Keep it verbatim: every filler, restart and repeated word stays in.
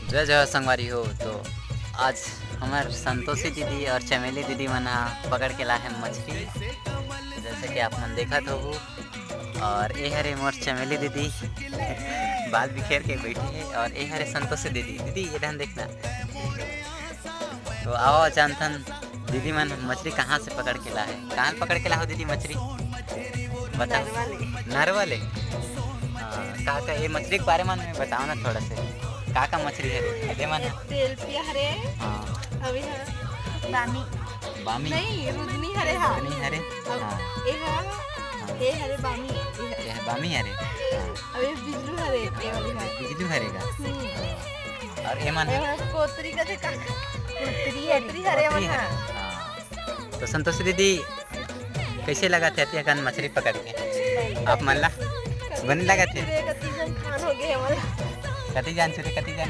जय जय संगवारी हो। तो आज हमर संतोषी दीदी और चमेली दीदी मन ह पकड़ के लाए हे मछली, जैसे कि आप मन देखत हो। और ए हरे मोर चमेली दीदी बाल बिखेर के बैठी है, और ए हरे संतोषी दीदी। दीदी, ये ध्यान देखना। तो आओ जानथन दीदी मन मछली कहाँ से पकड़ के ला है। कहाँ पकड़ के ला हो दीदी मछली? बता। नरवा ले। नरवा ले? हाँ, का का ये मछली के बारे में बताओ ना थोड़ा से। का का मछली है ये मन? तेलपिया हरे। हाँ। अभी है बामी। बामी? नहीं, रुदनी हरे हा। रुदनी हरे? अब हाँ। ये हा, हाँ। ये हरे बामी, ये हरे। ये है बामी हरे? हाँ। अब ये बिजलू हरे, ये वाली हा। बिजलू हरे का? हम्म। और ये मन? ये हा कोतरी का देखा। कोतरी हरे। कोतरी हरे मन हा। हाँ। तो संतोषी दीदी, कैसे लगा थे अतिया कन मछली पकड़ के? आप मन ला बने लगा थे? कति जन खान हो गए हमन ला। कति जान चुरे, कति जान?